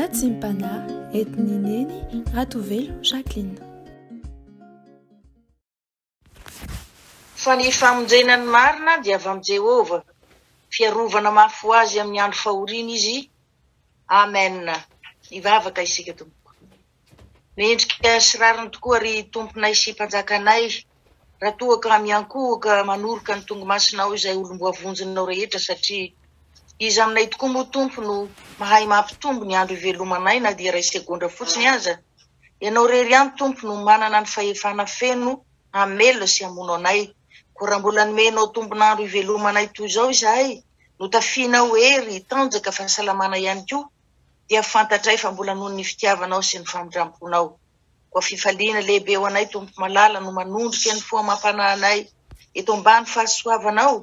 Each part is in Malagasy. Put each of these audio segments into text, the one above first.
Ratsimpanahy entin'i Neny Ratovelo Jacqueline. Fa ny famonjena ny marina dia avy amin'i Jehovah, fiarovana mafy ho azy amin'ny andro fahoriana izy. Amen. Hivavaka isika tompoko. Mendrika sy rariny tokoa ry Tomponay sy Mpanjakanay raha toa ka miankohoka manoroka ny tongomasinao izay olom-boavonjinao rehetra satria iza aminay tokoa moa Tompo no mahay mampitombo ny andro ivelomanay na dia iray segondra fotsiny aza? Ianao irery ihany Tompo no manana ny fahefana feno hamelona sy hamono anay. Koa raha mbola nomenao tombon'andro hivelomanay toy izao izahay, notafianao hery, tanjaka, fahasalamana ihany koa, dia fantatray fa mbola noho ny fitiavanao sy ny famindram-ponao. Koa fifaliana lehibe ho anay Tompo malala no manondrika ny fo amam-panahinay eto ambany fahasoavanao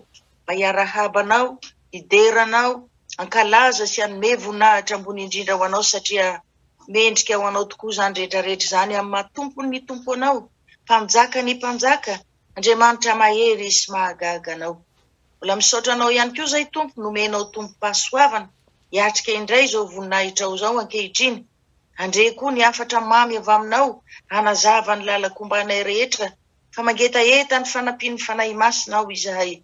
mba hiarahaba Anao, hidera Anao, hankalaza sy hanome voninahitra ambony indrindra ho Anao satria mendrika ho Anao tokoa izany rehetra rehetra izany amin'ny maha Tompon'ny Tompo Anao, Mpanjaka ny Mpanjaka, Andriamanitra mahery sy mahagaga Anao. Mbola misaotra Anao ihany koa izay Tompo nomenao tombom-pahasoavana hiatrika indray izao voninahitrao izao ankehitriny. Handre koa ny hafatra mamy avy Aminao hanazava ny lalan-kombanay rehetra fa mangetaheta ny fanampian'ny Fanahy Masina ao izahay.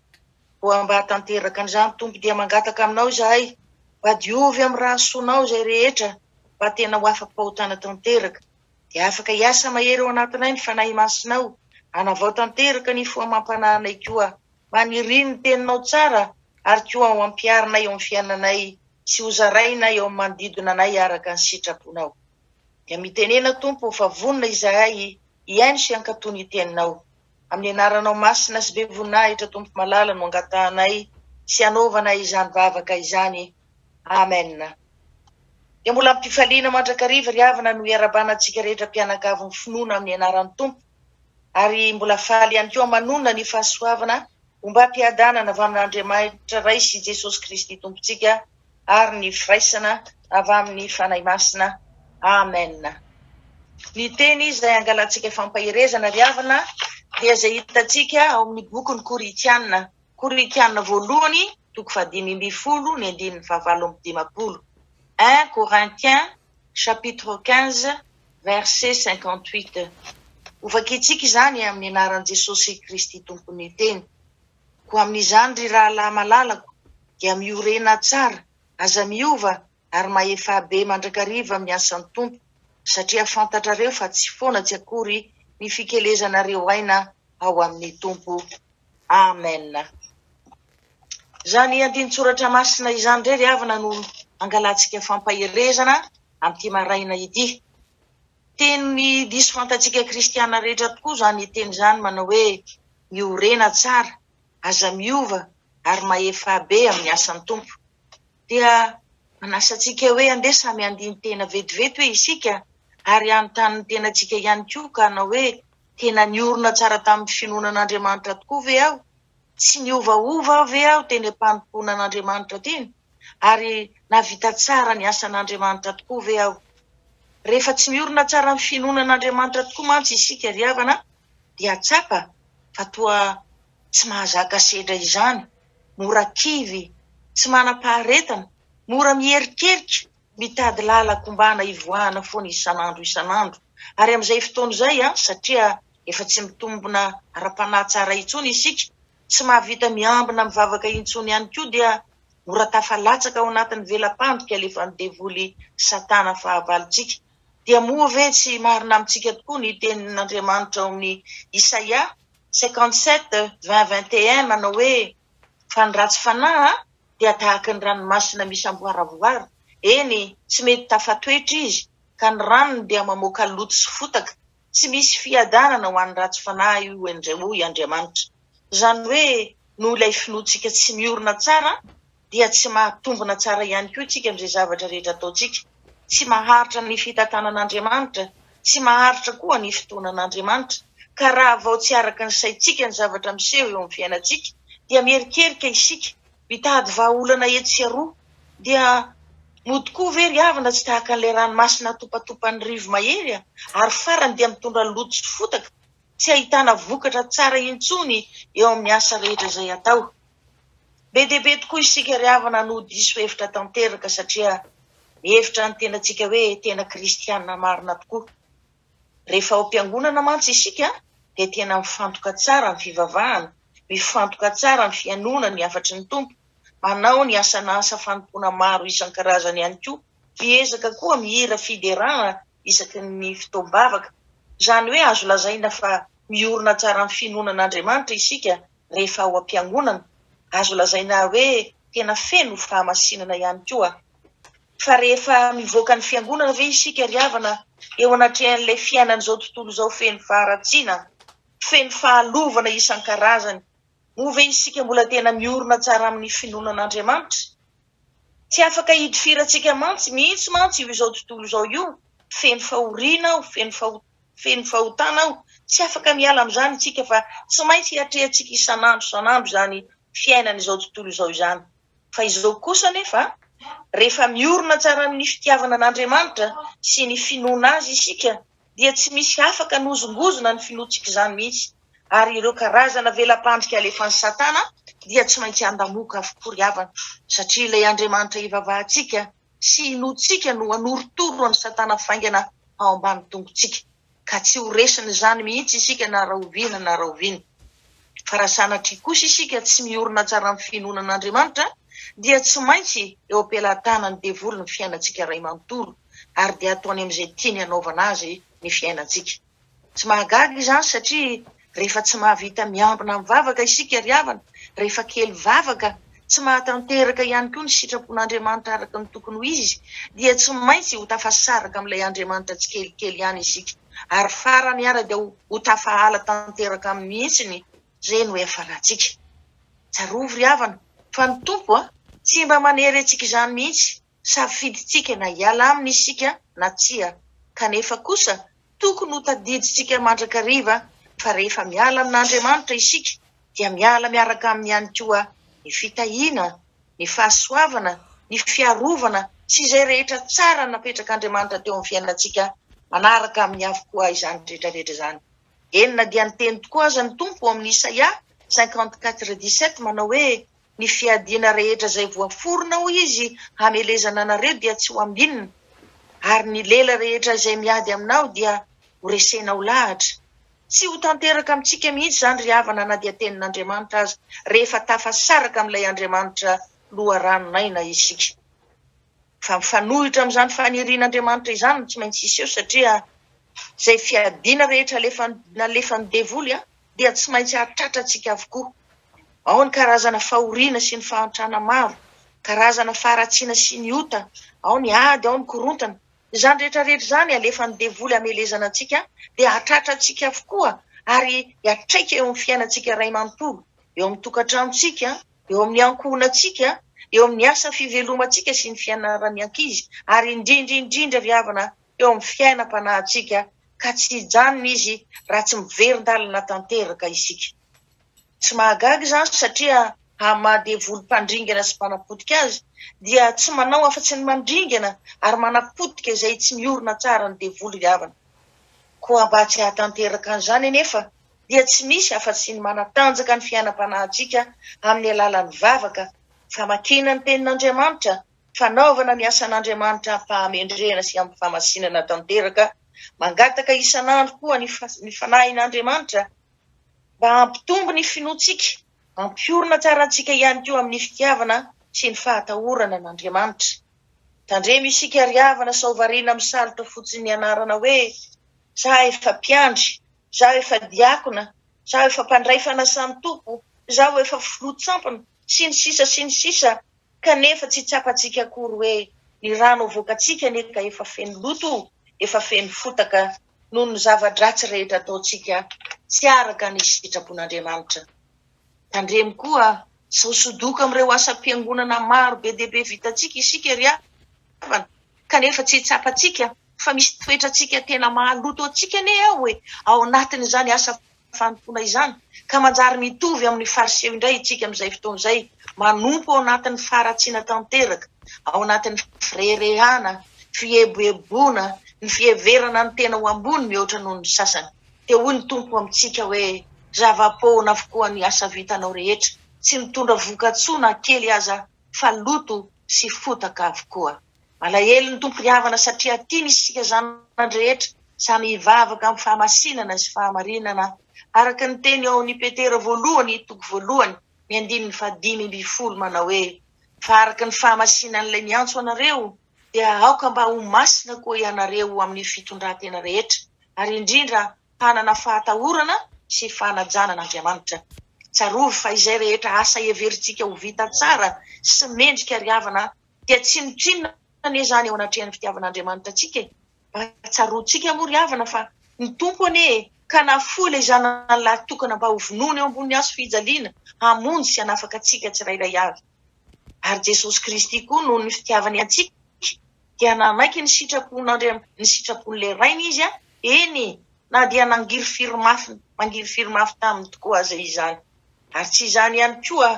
Koa mba hahatanteraka an'izany Tompo dia mangataka Aminao izahay mba diovy amin'ny rahasoanao izay rehetra mba tena ho afa-pahotana tanteraka. Dia afaka hiasa mahery ao anatinay ny Fanahy Masinao hanavao tanteraka ny fo amam-panahinay koa Maniria ny teninao tsara ary koa ho ampiharinay eo amin'ny fiainanay sy ho zaraina eo amin'ny manodidina anay araka ny sitraponao. Dia mitenena Tompo fa vonona izahay hihaino sy hankatò ny teninao. Amin'ny anaranao masina sy be voninahitra Tompo malala no angatahanay sy anaovanay izany vavaka izany. Amen. Dia mbola am-pifaliana mandrakariva ry havana no iarabana antsika rehetra mpianakavin'ny finoana amin'ny anaran'ny Tompo. Ary mbola faly ihany koa manonona ny fahasoavana ombam-piadanana avy amin'Andriamanitra Ray sy Jesosy Kristy Tompontsika ary ny firaisana avy amin'ny Fanahy Masina. Amen. Ny teny izay angalantsika fampaherezana ry havana dia izay hitantsika ao amin'ny bokin'ny Korintiana. Korintiana voalohany toko fahadimy ambin'ny folo ny andininy fahavalo amby dimampolo. 1 Corinthiens chapitre 15 verset 58. Hovakintsika izany amin'ny anaran'i Jesosy Kristy Tompon'ny Teny. Koa amin'izany, ry rahalahy malalako, dia miorena tsara, aza miova, ary mahefà be mandrakariva amin'ny asan'ny Tompo, satria fantatrareo fa tsy foana tsy akory ny fikelezanareo aina ao amin'ny Tompo. Amen. Izany andinin-tsoratra masina izany indray ry havana no angalantsika fampaherezana amin'ity maraina ity. Teny diso fantatsika kristiana rehetra tokoa izany teny izany manao hoe miorena tsara, aza miova ary mahefa be amin'ny asan'ny Tompo. Dia manasa antsika hoe andeha samy handini-tena vetivety hoe isika ary hanontany ny tenantsika ihany koa ka hanao hoe tena niorina tsara tamin'ny finoana an'Andriamanitra tokoa ve aho? Tsy niovaova ve aho teny am-panompoana an'Andriamanitra teny? Ary nahavita tsara ny asan'Andriamanitra tokoa ve aho? Rehefa tsy miorina tsara amin'ny finoana an'Andriamanitra tokoa mantsy isika ry havana dia tsapa fa toa tsy mahazaka sedra izany, mora kivy, tsy manam-paharetana, mora miherikerika, mitady lalan-kombana hivoahana foana isan'andro isan'andro. Ary amin'izay fotoana izay, satria efa tsy mitombina ara-panahy tsara intsony isika, tsy mahavita miambina mivavaka intsony ihany koa dia mora tafalatsaka ao anatin'ny vela-pandrika alefan'ny devoly satana fahavalontsika. Dia moa ve tsy marina amintsika tokoa ny tenin'Andriamanitra ao amin'ny Isaia 57, 20, 21 manao hoe, Fa ny ratsy fanahy dia tahaka ny ranomasina misamboaravoara, eny, tsy mety tafatoetra izy, ka ny ranony dia mamoaka loto sy fotaka, tsy misy fiadanana ho an'ny ratsy fanahy hoy Andriamanitra. Izany hoe noho ilay finoantsika tsy miorina tsara dia tsy mahatombina tsara ihany koa isika amin'izay zavatra rehetra ataontsika. Tsy maharitra ny fitantanan'Andriamanitra, tsy maharitra koa ny fotoanan'Andriamanitra. Ka raha vao tsy araka ny saintsika ny zavatra miseho eo amin'ny fiainantsika dia mierikerika isika, mitady vahaolana etsy sy aroa. Dia mody koa ve ry havana tsy tahaka an'ilay ranomasina atopatopan'ny rivo-mahery ary farany dia mitondra loto sy fotaka, tsy ahitana vokatra tsara intsony eo amin'ny asa rehetra izay atao. Be dia be tokoa isika ry havana no diso hevitra tanteraka satria. Mihevitra ny tenantsika hoe tena kristiana marina tokoa. Rehefa ao am-piangonana mantsy isika dia tena mifantoka tsara amin'ny fivavahana, mifantoka tsara amin'ny fihainoana ny hafatry ny Tompo, manao ny asan'asa fanompoana maro isan-karazany ihany koa, miezaka koa mihira fiderana isaky ny fotoam-bavaka. Izany hoe azo lazaina fa miorina tsara amin'ny finoana an'Andriamanitra isika rehefa ao am-piangonana. Azo lazaina hoe tena feno fahamasinana ihany koa. Fa rehefa mivoaka ny fiangonana ve isika ry havana eo anatrehan'ilay fiainan'izao tontolo izao feno faharatsiana, feno fahalovana isan-karazany, moa ve isika mbola tena miorina tsara amin'ny finoana an'Andriamanitra? Tsy afaka hidifirantsika mantsy mihitsy mantsy io izao tontolo izao io, feno fahoriana aho, feno feno fahotana aho, tsy afaka miala amin'izany isika fa tsy maintsy hiatrehantsika isan'andro isan'andro izany fiainan'izao tontolo izao izany. Fa izao kosa anefa, rehefa miorina tsara amin'ny fitiavana an'Andriamanitra sy ny finoana Azy isika, dia tsy misy afaka hanozongozona ny finoantsika izany mihitsy, ary ireo karazana vela-pandrika alefan'i Satana dia tsy maintsy handamoka avokoa ry havana, satria ilay Andriamanitra ivavahantsika sy inoantsika no hanorotoro an'i Satana faingana ao ambany tongotsika, ka tsy ho resin'izany mihitsy isika na rahoviana na rahoviana. Fa raha sanatria kosa isika tsy miorina tsara amin'ny finoana an'Andriamanitra, dia tsy maintsy eo am-pelatanan'ny devoly ny fiainantsika iray manontolo, ary dia ataony amin'izay tiany hanaovana azy ny fiainantsika. Tsy mahagaga izany satria rehefa tsy mahavita miambina mivavaka isika ry havana, rehefa kely vavaka, tsy mahatanteraka ihany koa ny sitrapon'Andriamanitra araka ny tokony ho izy, dia tsy maintsy ho tafasaraka amin'ilay Andriamanitra tsikelikely ihany isika, ary farany ara dia ho tafahala tanteraka aminy mihitsy izay no hiafarantsika. Tsarovy ry havana fa ny Tompo tsy mba manery antsika izany mihitsy, Safidintsika na hiala aminy isika na tsia, kanefa kosa tokony ho tadidintsika mandrakariva fa rehefa miala amin'Andriamanitra isika dia miala miaraka aminy ihany koa ny fitahiana, ny fahasoavana, ny fiarovana sy izay rehetra tsara napetrak'Andriamanitra teo amin'ny fiainantsika manaraka aminy avokoa izany rehetra rehetra izany. Eny na dia niteny tokoa aza ny Tompo ao amin'ny Isaia 54 17 manao hoe Ny fiadiana rehetra izay voaforona, hoy izy, hamelezana anareo dia tsy ho ambinina, ary ny lela rehetra izay miady aminao dia ho resenao lahatra. Tsy ho tanteraka amintsika mihitsy izany ry havana na dia tenin'Andriamanitra aza, rehefa tafasaraka amin'ilay Andriamanitra loharanon'aina isika. Fa mifanohitra amin'izany fanirian'Andriamanitra izany no tsy maintsy hiseho satria izay fiadiana rehetra nalefan'ny devoly dia tsy maintsy hahatratra antsika avokoa. Ao ny karazana fahoriana sy ny fahantrana maro, karazana faharatsiana sy ny ota, ao ny ady, ao ny korontana. Izany rehetra rehetra izany alefan'ny devoly hamelezana antsika dia hahatratra antsika avokoa ary hiatraika eo amin'ny fiainantsika iray manontolo, eo amin'ny tokantranontsika, eo amin'ny ankohonantsika, eo amin'ny asa fivelomantsika sy ny fianaran'ny ankizy ary indrindra indrindra ry havana eo amin'ny fiainam-panahintsika ka tsy hijanona izy raha tsy miverin-dalana tanteraka isika. Tsy mahagaga izany satria amin'ny maha devoly mpandringana sy mpanapotika azy dia tsy manao afa-tsy ny mandringana ary manapotika izay tsy miorina tsara ny devoly ry havana. Koa mba tsy hahatanteraka an'izany anefa dia tsy misy afa-tsy ny manatanjaka ny fiainam-panahintsika amin'ny alalan'ny vavaka, famakiana ny tenin'Andriamanitra, fanaovana ny asan'Andriamanitra am-pahamendrehana sy am-pahamasinana tanteraka, mangataka isan'andro koa ny ny Fanahin'Andriamanitra mba hampitombo ny finoantsika, hampiorina tsara antsika ihany koa amin'ny fitiavana sy ny fahatahorana an'Andriamanitra. Tandremo isika ry havana sao variana misalotra fotsiny ny anarana hoe za efa mpiandry, zaho efa diakona, zaho efa mpandray fanasan'ny Tompo, zaho efa filoha-tsampana, sy ny sisa sy ny sisa kanefa tsy tsapantsika akory hoe ny rano avoakantsika anie ka efa feno loto, efa feno fotaka noho ny zava-dratsy rehetra ataontsika tsy araka ny sitrapon'Andriamanitra. Tandremo koa sao sodoka amin'ireo asam-piangonana maro be dia be vitantsika isika ry havana, kanefa tsy tsapantsika fa misy toetrantsika tena mahaloto antsika anie ao e, ao anatin'izany asa fanompoana izany, ka manjary mitovy amin'ny Fariseo indray isika amin'izay fotoana izay, manompo ao anatin'ny faharatsiana tanteraka, ao anatin'ny fireharehana, fieboeboana, ny fiheverana ny tena ho ambony mihoatra noho ny sasany. Dia hoy ny Tompo amintsika hoe, Zava-poana avokoa ny asa vitanao rehetra, tsy mitondra voka-tsoa na kely aza, fa loto sy fotaka avokoa. Malahelo ny Tompo ry havana satria tiany isika zanany rehetra samy hivavaka amin'ny fahamasinana sy fahamarinana araka ny teny ao amin'ny Petera voalohany toko voalohany ny andininy fahadimy ambin'ny folo manao hoe, Fa araka ny fahamasinan'ilay miantso anareo dia aoka mba ho masina koa ianareo amin'ny fitondran-tena rehetra, ary indrindra hanana fahatahorana sy fanajana an'Andriamanitra. Tsarovy fa izay rehetra asa heverintsika ho vita tsara sy mendrika ry havana dia tsinontsinona anie izany eo anatrehan'ny fitiavan'Andriamanitra antsika e! Mba tsaroantsika moa ry havana fa ny Tompo anie e, ka nahafoy ilay Zanany lahy tokana mba hovonoina eo ambonin'ny hazo fijaliana hamonjy sy hanafaka antsika tsirairay avy. Ary Jesosy Kristy koa noho ny fitiavany antsika dia nanaiky ny sitrapon'Andriam ny sitrapon'ilay Rainy Izy, eny na dia nangirifiry mafy mangirifiry mafy taminy tokoa aza izany. Ary tsy izany ihany koa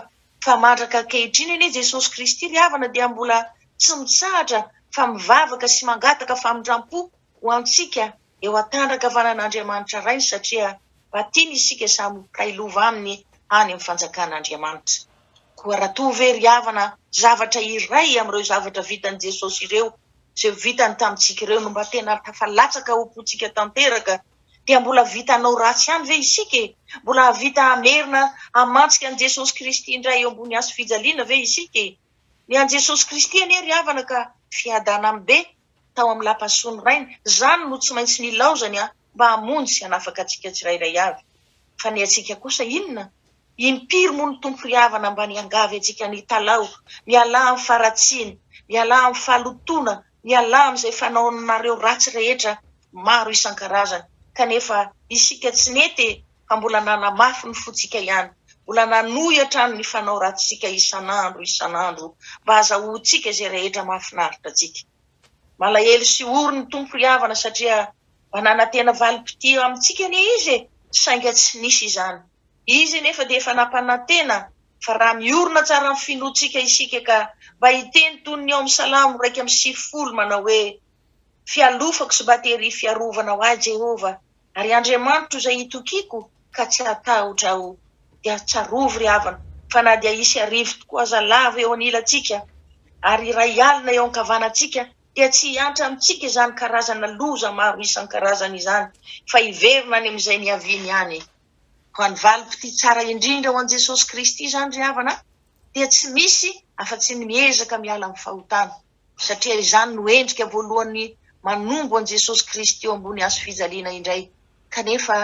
fa mandraka ankehitriny anie Jesosy Kristy ry havana dia mbola tsy mitsahatra fa mivavaka sy mangataka famindrampo ho antsika eo an-tandran-kavanan'Andriamanitra Rainy satria mba tiany isika samy ho mpiray lova aminy any amin'ny fanjakan'Andriamanitra. Koa raha toa ve ry havana zavatra iray amin'ireo zavatra vitan'i Jesosy ireo, izay vitany tamintsika ireo no mba tena tafalatsaka ao am-pontsika tanteraka dia mbola vitanao ratsy ihany ve isika e? Mbola hahavita hamerina hamantsika an'i Jesosy Kristy indray eo ambony hazo fijaliana ve isika e? Ny an'i Jesosy Kristy anie ry havana ka fiadanam-be tao amin'ny lapasoan'ny Rainy, izany no tsy maintsy nilaozany mba hamonjy sy hanafaka antsika tsirairay avy. Fa ny antsika kosa inona? Impiry moa ny Tompo ry havana mba niangavy antsika nitalaho, mialà amin'ny faharatsiana, mialà amin'ny fahalotoana, mialà amin'izay fanaonareo ratsy rehetra maro isan-karazany, kanefa isika tsy nety e, fa mbola nanamafy ny fontsika ihany, mbola nanohy hatrany ny fanao ratsintsika isan'andro isan'andro mba hazahoantsika izay rehetra mahafinaritra antsika. Malahelo sy ory ny Tompo ry havana satria mba nanantena valim-pitia amintsika anie Izy e, sainga tsy nisy izany. Izy anefa dia efa nampanantena fa raha miorina tsara amin'ny finoantsika isika ka mba hiteny toy ny ao amin'ny Salamo 91 manao hoe, Fialofako sy bateria fiarovana ho ahy Jehovah, ary Andriamanitro izay itokiako ka tsy hatahotra aho. Dia tsarovy ry havana fa na dia hisy arivo tokoa aza lavo eo anilantsika ary iray alina eo ankavanantsika dia tsy hiantra amintsika izany karazana loza maro isan-karazany izany fa hiverina any amin'izay niaviany ihany. Koa ny valim-pitia tsara indrindra ho an'i Jesosy Kristy izany ry havana dia tsy misy afa-tsy ny miezaka miala amin'ny fahotana. Satria izany no endrika voalohany manombo an'i Jesosy Kristy eo ambony hazo fijaliana indray. Kanefa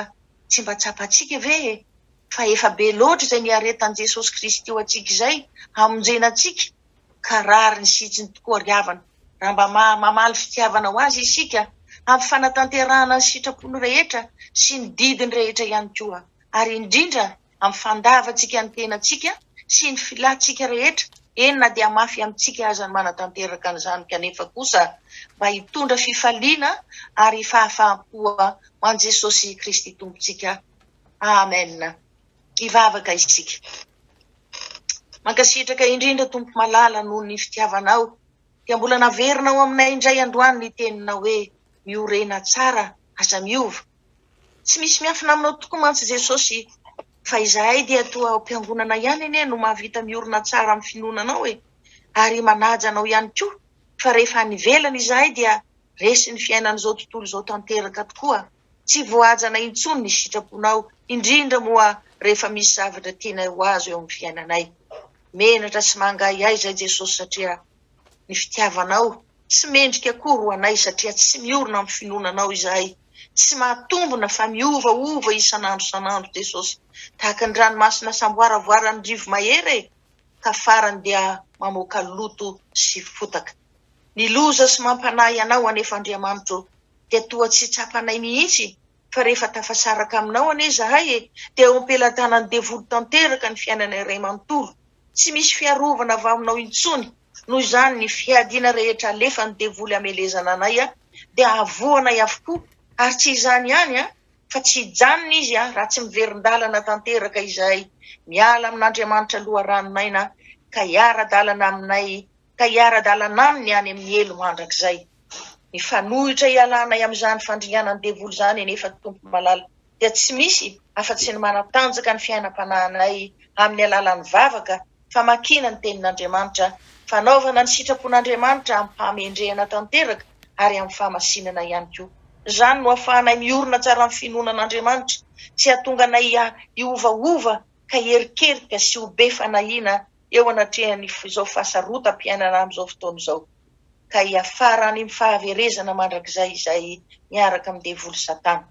tsy mba tsapantsika ve e, fa efa be loatra izay niaretan'i Jesosy Kristy ho antsika izay hamonjena antsika, ka rariny sy hitsiny tokoa ry havana, raha mba mamaly fitiavana ho Azy isika amin'ny fanatanterahana ny sitrapony rehetra sy ny didiny rehetra ihany koa, ary indrindra amin'ny fandavantsika ny tenantsika sy ny filantsika rehetra, eny na dia mafy amintsika aza ny manatanteraka an'izany kanefa kosa mba hitondra fifaliana ary fahafaham-po ho an'i Jesosy Kristy Tompontsika. Amen. Hivavaka isika. Mankasitraka indrindra Tompo malala noho ny fitiavanao dia mbola naverinao aminay indray androany ny teninao hoe miorena tsara aza miova. Tsy misy miafina aminao tokoa mantsy Jesosy fa izahay dia toa ao am-piangonana ihany anie no mahavita miorina tsara amin'ny finoana anao e! ary manaja anao ihany koa fa rehefa any ivelany izahay dia resin'ny fiainan'izao tontolo izao tanteraka tokoa, tsy voahajanay intsony ny sitraponao indrindra moa rehefa misy zavatra tianay ho azo eo amin'ny fiainanay. Menatra sy mangahiahy izay Jesosy satria ny fitiavanao tsy mendrika akory ho anay satria tsy miorina amin'ny finoana anao izahay, tsy mahatombina fa miovaova isan'andro isan'andro Jesosy, tahaka ny ranomasina samboaravoaran'ny rivo-mahery e, ka farany dia mamoaka loto sy fotaka. Ny loza sy mampanahy anao anefa Andriamanitro dia toa tsy tsapanay mihitsy fa rehefa tafasaraka aminao anie izahay e, dia eo am-pelatanan'ny devoly tanteraka ny fiainanay iray manontolo, tsy misy fiarovana avy aminao intsony, noho izany ny fiadiana rehetra alefan'ny devoly hamelezana anay dia havoanay avokoa, ary tsy izany ihany fa tsy hijanona izy raha tsy miverin-dalana tanteraka izahay, miala amin'Andriamanitra loharanon'aina ka hiara-dalana aminay ka hiara-dalana aminy any amin'ny helo mandrakizay. Mifanohitra hialanay amin'izany fandringanan'ny devoly izany anefa Tompo malala dia tsy misy afa-tsy ny manatanjaka ny fiainam-panahinay amin'ny alalan'ny vavaka, famakiana ny tenin'Andriamanitra Fanaovana ny sitrapon'Andriamanitra amim-pahamendrehana tanteraka ary amin'ny fahamasinana ihany koa. Izany no ahafahanay miorina tsara amin'ny finoana an'Andriamanitra, tsy hahatonga anay hiovaova ka hierikerika sy ho be fanahiana eo anatrehan'izao fahasarotam-piainana amin'izao fotoana izao, ka hiafara any amin'ny fahaverezana mandrakizay izay miaraka amin'ny devoly Satana.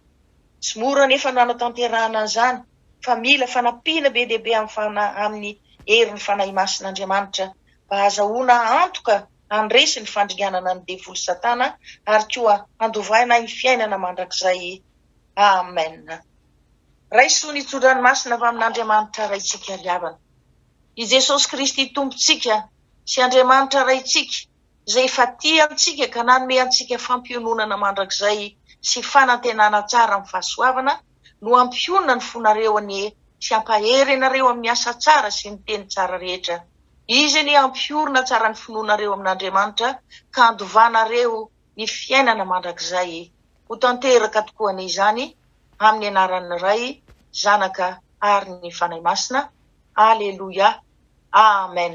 Tsy mora anefa ny hanatanterahana an'izany fa mila fanampiana be dia be amin'ny herin'ny Fanahy Masin'Andriamanitra mba hahazahoana antoka handresy ny fandringanana ny devoly Satana ary koa handovaina ny fiainana mandrakizay. Amen. Raiso ny tsodrano masina avy amin'Andriamanitra Raintsika ry havana. I Jesosy Kristy Tompontsika sy Andriamanitra Raintsika izay efa tia antsika ka nanome antsika fampiononana mandrakizay sy fanantenana tsara amin'ny fahasoavana no hampionona ny fonareo anie sy hampahery anareo amin'ny asa tsara sy ny teny tsara rehetra. Izy anie hampiorina tsara ny finoanareo amin'Andriamanitra ka handovanareo ny fiainana mandrakizay. Ho tanteraka tokoa anie izany amin'ny anaran'ny Ray, Zanaka ary ny Fanahy Masina. Aleloia. Amen.